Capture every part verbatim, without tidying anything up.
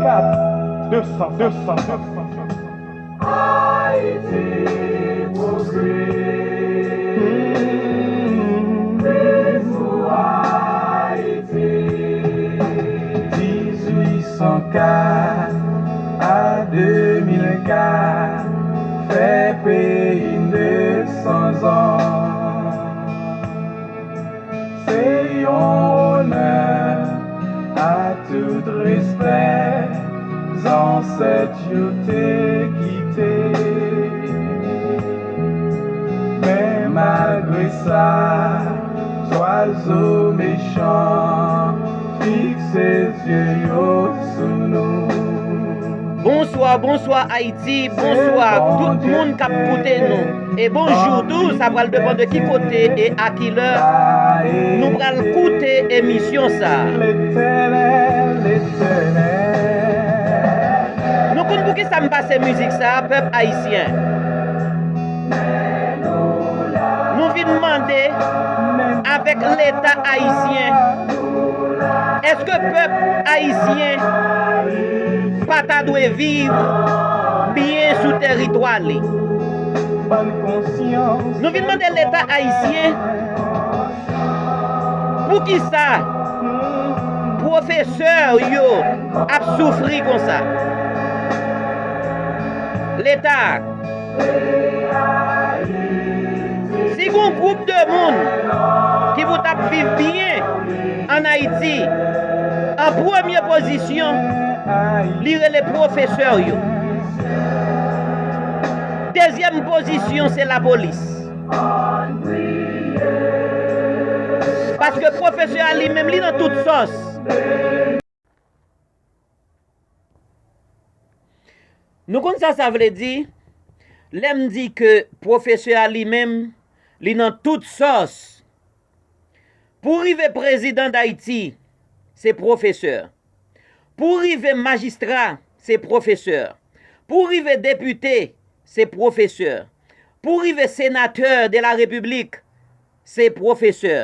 De san, de san, de san. Ayiti pou Kris, Kris pou Ayiti. Dizuit san kat a de mil kat, fè peyi n de san zan. Se yon onè, a tout respè, zansèt yo te kite. Men malgre sa, zwazo mechan fikse zye yo sou nou. Bonswa, bonswa Ayiti, bonswa tout moun k ap koute nou. E bonjou tou, sa pral depann de ki kote e a ki lè nou pral koute emisyon sa. Nou konn poukisa m pase mizik sa, pèp ayisyen. Nou vin mande avèk Leta ayisyen, èske pèp ayisyen pa ta dwe viv byen sou tèritwa li? Nou vin mande Leta ayisyen poukisa pwofesè yo ap soufri konsa. Leta, si gon gwoup de moun ki pou t ap viv byen ann Ayiti, an premye pozisyon, li rele pwofesè yo. Dezyèm pozisyon, se lapolis. Paske pwofesè a li menm, li nan tout sòs. Nou konn sa sa vle di? Lè m di ke pwofesè a li menm, li nan tout sòs. Pou rive prezidan Dayiti, se pwofesè. Pou rive majistra, se pwofesè. Pou rive depite, se pwofesè. Pou rive senatè de la repiblik, se pwofesè.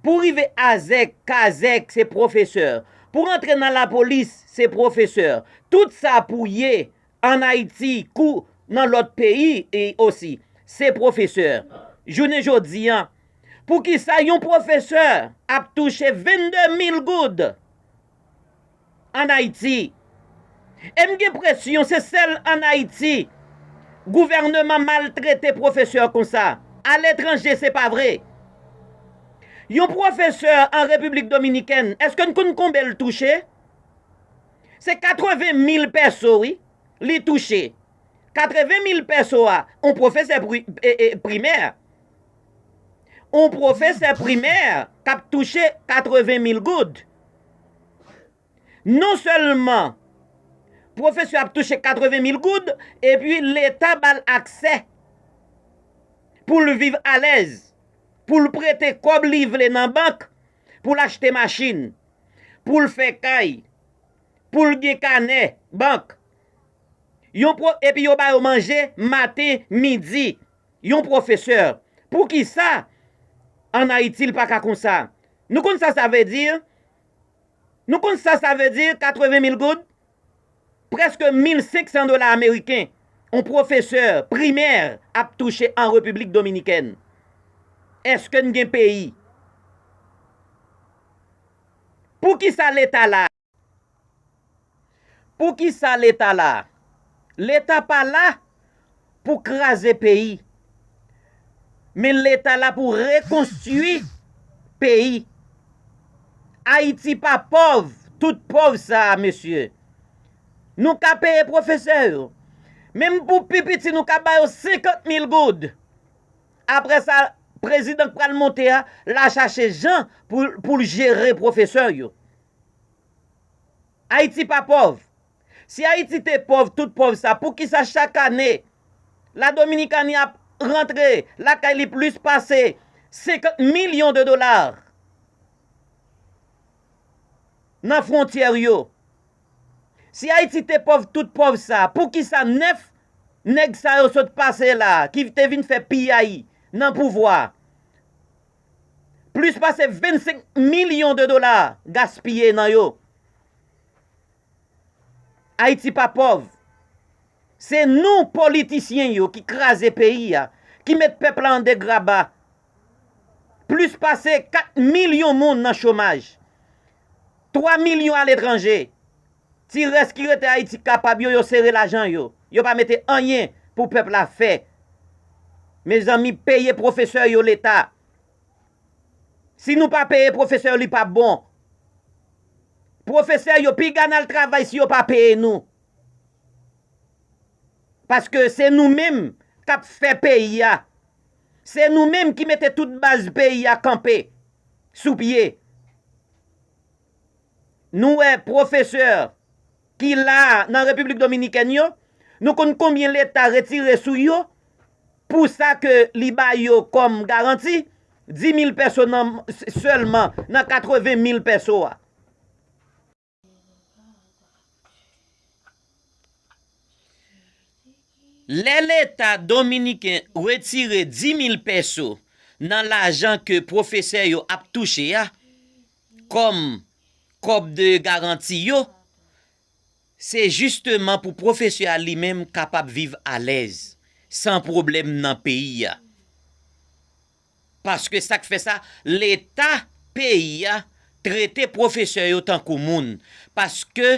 Pou rive azèk, kazèk, se pwofesè. Pou rantre nan lapolis, se pwofesè. Tout sa pou ye ann Ayiti kou nan lòt peyi e osi, se pwofesè. Jounen jodi a, poukisa yon pwofesè ap touche vennde mil goud ann Ayiti? E m gen enpresyon se sèl ann Ayiti gouvènman maltrete pwofesè konsa. Aletranje, se pa vre. Yon pwofesè an Repiblik Dominikèn, èske n konn konbyen l touche? Se katreven mil pèso, wi, li touche. Katreven mil pèso a, yon pwofesè pri-, e, e, primè. Yon pwofesè primè k ap touche katreven mil goud. Non sèlman pwofesè ap touche katreven mil goud, epi Leta ba l aksè pou l viv alèz, pou l prete kòb li vle nan bank, pou l achte machin, pou l fè kay, pou l gen kanè bank. Yon pwo-, epi yo ba yo manje maten, midi. Yon pwofesè. Poukisa ann Ayiti l pa ka konsa? Nou konn sa sa vle di? Nou konn sa sa vle di, katreven mil goud? Prèske mil senk san dola ameriken, yon pwofesè primè ap touche an Repiblik Dominikèn. Èske n gen peyi? Poukisa Leta la? Poukisa Leta la? Leta pa la pou kraze peyi. Men Leta la pou rekonstwi peyi. Ayiti pa pòv, tout pòv sa a, mesye. Nou ka peye pwofesè yo. Menm pou pi piti, nou ka ba yo senkant mil goud. Apre sa, prezidan k pral monte a, l a chache jan pou, pou l jere pwofesè yo. Ayiti pa pòv. Si Ayiti te pòv, tout pòv sa, poukisa chak ane, la Dominikani ap rantre lakay li plis pase senkant milyon de dola nan fwontyè yo? Si Ayiti te pòv, tout pòv sa, poukisa nèf nèg sa yo sot pase la, ki te vin fè piyay nan pouvwa, plis pase vennsenk milyon de dola gaspiye nan yo? Ayiti pa pòv. Se nou politisyen yo ki kraze peyi a, ki met pèp la an degraba. Plis pase kat milyon moun nan chomaj. Twa milyon aletranje. Ti rès ki rete Ayiti kapab yo, yo sere lajan yo. Yo pa mete anyen pou pèp la fè. Mezanmi, peye pwofesè yo Leta. Si nou pa peye pwofesè yo, li p ap bon. Pwofesè yo, piga n al travay si yo pa peye nou. Paske se nou menm k ap fè peyi a. Se nou menm ki mete tout baz peyi a kanpe sou pye. Nou wè pwofesè ki la a nan Repiblik Dominikèn yo, nou konn konbyen Leta retire sou yo pou sa ke li ba yo kòm garanti, dis mil pèso nan, sèlman nan katreven mil pèso a. Lè Leta dominiken retire dis mil pèso nan lajan ke pwofesè yo ap touche a, kòm kòb de garanti yo, se jisteman pou pwofesè a li menm kapab viv alèz, san pwoblèm nan peyi a. Paske sa k fè sa, Leta peyi a trete pwofesè yo tankou moun. Paske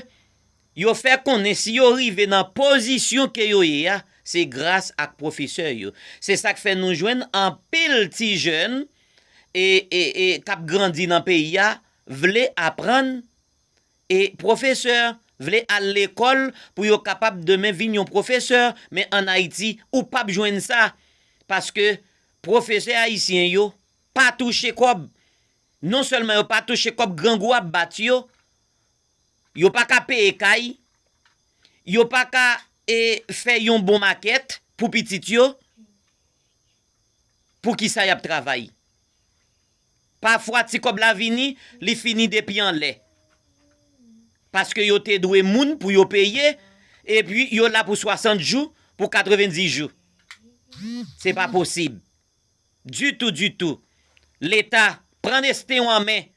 yo fè konnen si yo rive nan pozisyon ke yo ye a, se gras ak pwofesè yo. Se sa k fè nou jwenn anpil ti jèn e, e, e, k ap grandi nan peyi a vle aprann e pwofesè, vle al lekòl pou yo kapab demen vin yon pwofesè, men ann Ayiti, ou p ap jwenn sa, paske pwofesè ayisyen yo pa touche kòb. Non sèlman yo pa touche kòb, grangou ap bat yo, yo pa ka peye kay, yo pa ka, e, fè yon bon makèt pou pitit yo. Poukisa y ap travay? Pafwa, ti kòb la vini, li fini depi anlè. Paske yo te dwe moun pou yo peye, epi yo la pou swasant jou, pou katrevenndis jou. Se pa posib. Ditou, ditou. Leta, pran desten w an men,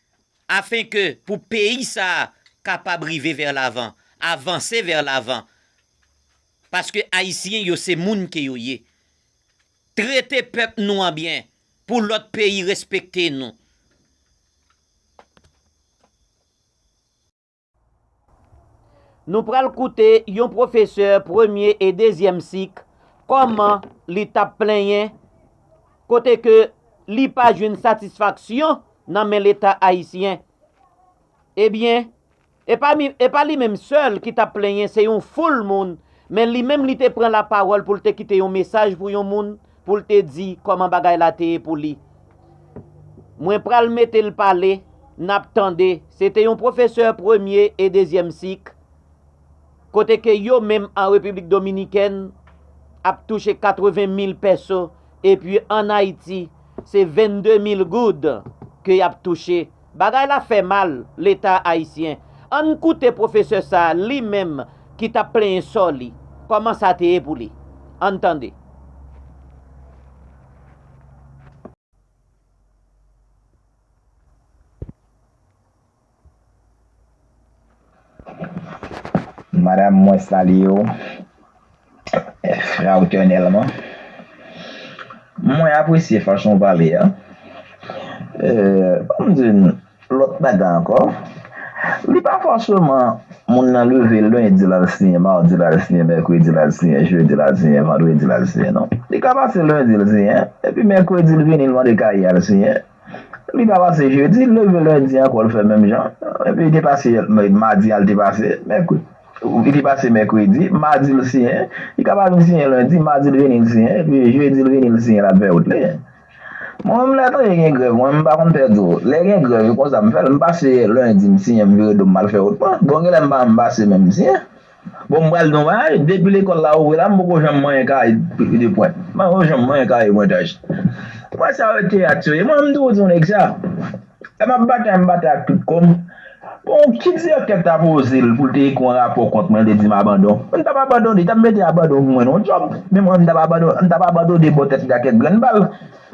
afen ke pou peyi sa a kapab rive vè lavan, avanse vè lavan. Paske Ayisyen yo se moun ke yo ye. Trete pèp nou an byen, pou lòt peyi respekte nou. Nou pral koute yon pwofesè premye e dezyèm sik, kòman li t ap plenyen, kote ke li pa jwenn satisfaksyon nan men Leta ayisyen. Ebyen, e pa mi, e pa li menm sèl ki t ap plenyen, se yon foul moun, men li menm li te pran lapawòl pou l te kite yon mesaj pou yon moun, pou l te di kòman bagay la te ye pou li. Mwen pral mete l pale, n ap tande. Se te yon pwofesè premye e dezyèm sik, kote ke yo menm an Repiblik Dominikèn ap touche katreven mil pèso, epi ann Ayiti, se vennde mil goud ke y ap touche. Bagay la fè mal, Leta ayisyen. Ann koute pwofesè sa a, li menm, ki t ap plenyen sò li, kòman sa te ye pou li. Ann tande. Madanm, mwen salye w fratènèlman. Mwen apresye fason w pale a. Euh, ban m di n lòt bagay ankò. Li pa fòseman moun nan leve lendi l al siyen, madi l al siyen, mèkredi l al siyen, jedi l al siyen, vandredi l al siyen, non. Li ka pase lendi l siyen, epi mèkredi l vini l mande kaye a l siyen. Li pa pase jedi, l leve lendi ankò, l fè menm jan. Epi li te pase madi a, l te pase mèkredi. Li te pase mèkredi, madi l siyen. Li ka pa vin siyen lendi, madi l vini l siyen, epi jedi l vini l siyen, l ap fè wout li. Mwen menm lè tande gen grèv, mwen menm m pa konn pèdi w. Lè gen grèv, e konsa m fè l, m pase lendi, m siyen, m vire do m, m al fè wout mwen. Bon, gen lè m pa menm pase menm, m siyen. Bon, m pral di w yon bagay, depi lekòl la ouvri la, m poko janm manyen kaye de pwent. M poko janm manyen kaye pwentaj. Mwen sa yo teyat yo ye. Mwen, m toujou di yon nèg sa. Lè m ap batay, m batay ak tout kò m. Bon, ki direktè k ta poze l pou l te ekri yon rapò kont mwen, l te di m abandon? M t ap abandone, li t ap mete abandon pou mwen nan yon djòb. Men mwen, m t ap abandone, m t ap abandone bò tèt li ak kèk grenn bal.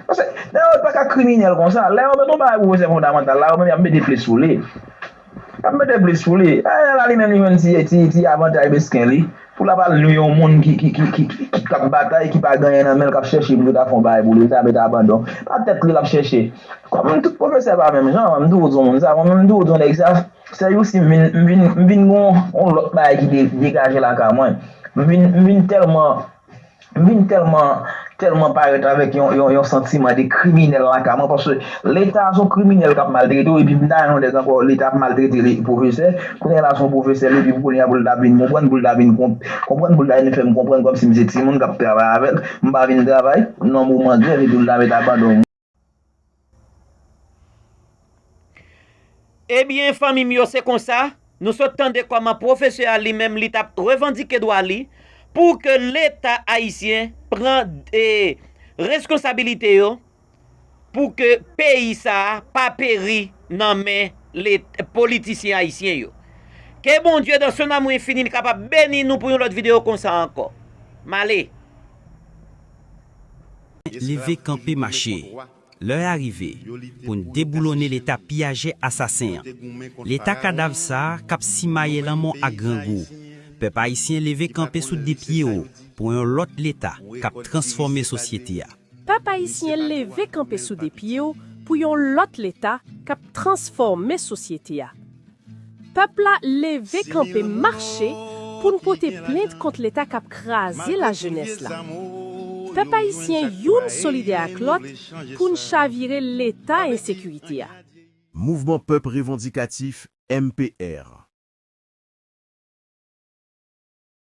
Paske, nèg yo pa ka kriminèl konsa. Lè yo mete yon bagay pwofesè fondamantal la, yo menm y ap mete fle sou li. L ap mete plis pou li. Ariel la li menm li jwenn ti, ti, ti avantaj mesken li. Pou l ap al nwi yon moun ki, ki, ki, ki, ki, ki k ap batay, ki pa gen anyen nan men l, k ap chèche pou yo ta fè yon bagay pou li, l ta mete abandon. Pa tèt li l ap chèche. Kòm tout pwofesè pa menm jan, m toujou di yon moun sa, mwen menm m toujou di yon nèg sa, sè Youssy, m vin, m vin, m vin gen yon, yon lòt bagay ki de-, degaje lakay mwen. M vin, m vin tèlman M vin tèlman, tèlman parèt avèk yon, yon, yon santiman de kriminèl lakay mwen, paske Leta se yon kriminèl k ap maltrete w, epi m ta renmen w dèk ankò, Leta ap maltrete li, pwofesè, kounye a la se yon pwofesè l ye, epi pou kounye a pou l ta vin konprann, pou l ta vin konp-, konprann, pou l ta vin fè m konprann kòmsi m se timoun k ap travay avè l, m pa vin travay, nan moman grèv, epi pou l ta mete abandon. Ebyen, fanmi m yo, se konsa, nou sot tande kòman pwofesè a li menm li t ap revandike dwa li pou ke Leta ayisyen pran e, reskonsabilite yo pou ke peyi sa a pa peri nan men le, politisyen ayisyen yo. Ke Bondye dans son amour infini li kapab beni nou pou yon lòt videyo konsa ankò. M ale. Leve kanpe mache. Lè a rive pou n deboulone Leta piyajè asasen an. Leta kadav sa a k ap simaye lanmò ak grangou. Pèp ayisyen leve kanpe sou de pye w pou yon lòt Leta k ap transfòme sosyete a. Pèp ayisyen leve kanpe sou de pye w pou yon lòt Leta k ap transfòme sosyete a. Pèp la leve kanpe mache pou n pote plent kont Leta k ap kraze lajenès la. Pèp ayisyen youn solidè ak lòt pou n chavire Leta ensekirite a. Mouvman Pèp Revandikatif, M P R.